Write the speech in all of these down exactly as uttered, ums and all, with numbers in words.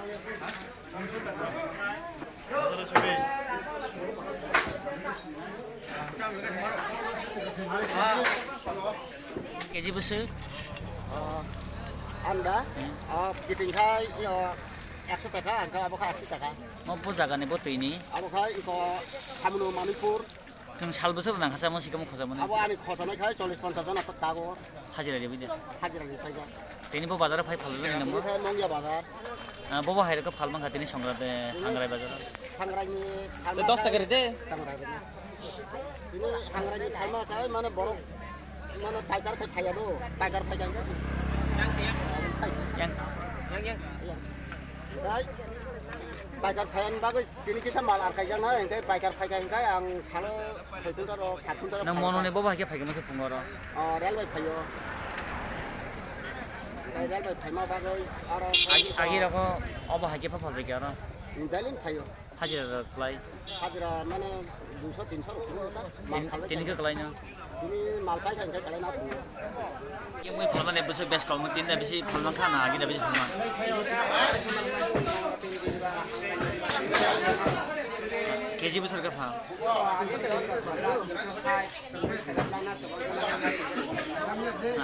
Keji bwswk? Anda, kiting khai, yo, ekso taka, ang kha abo kha asi taka. Mo bo jaga ni bo twi ni? Abo khai iko Samno Manipur. Chwng sal bwswk nang kha samo sikamo khosa mani. Abo ani khosa nai khai chollish ponchash jon aswk tago. Hajira ribi de. Hajira ribi khai ja. Tini bo bazar phai phalwi nang mo? Khai Mongya bazar. Ah, bo bo hai rok phalmang kha tini Songkran de Hangrai bazar. Hangrai ni phalmang. Dos taka rite. Hangrai ni. Tini Hangrai ni phalmang khai mane borok mane paikar khai phaiya do. Paikar phaiya. Yang. Yang, yang. Yang. Khai paikar phaiya bagwi tini kisa mal arkaijak na, hingke paikar phaikha hingke ang salo soi kunta rok, sat kunta rok. Nang phai mono kha. Ni bobo hai khe phaikha masa phungo ro? O, rel bai phaio. Tei rel bai phaima bagwi aro agi, agi rokho obo hai khe pha phalbai khe aro? Daily phaio. Hajira rok klai? Hajira mane duiso tinso rok phuru ta, mal phalbai tini khe klai no? Bini mal paikha hingke kalai na phungo. Yang mui phalmani bwswk bes kolmo tin da bisi phalmang kha na agi da bisi phalmang. Keji bwswk kha pha.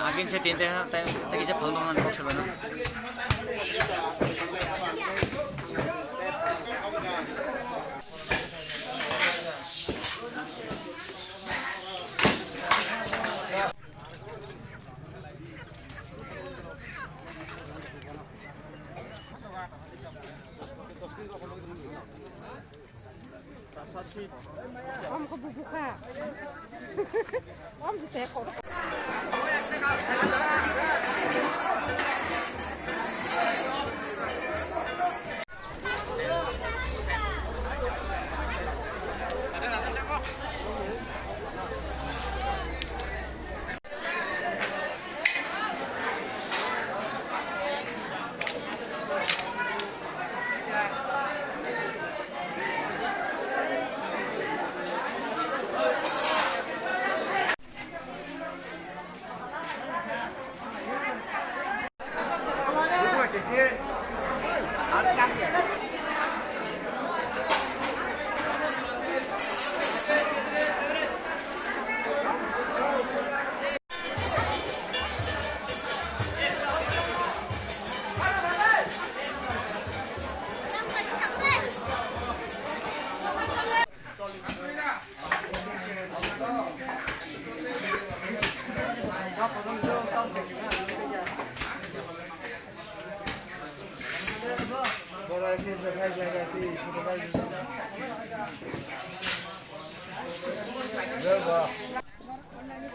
Agin se tin te ha, te, te kisa phalmang na box ba na. Om ko bubu kha. Om jite ko.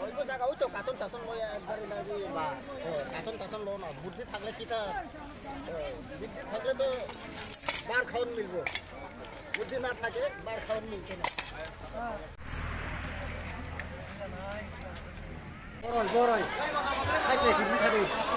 Oibo jaga oi to katon taton loi ekbari nai di ba. Katon taton lo no. Buddi thakle kita, buddi thakle to bar khawan milbo. Buddi na thake bar khawan milto na. Borai, borai. Hai, hai, hai, hai.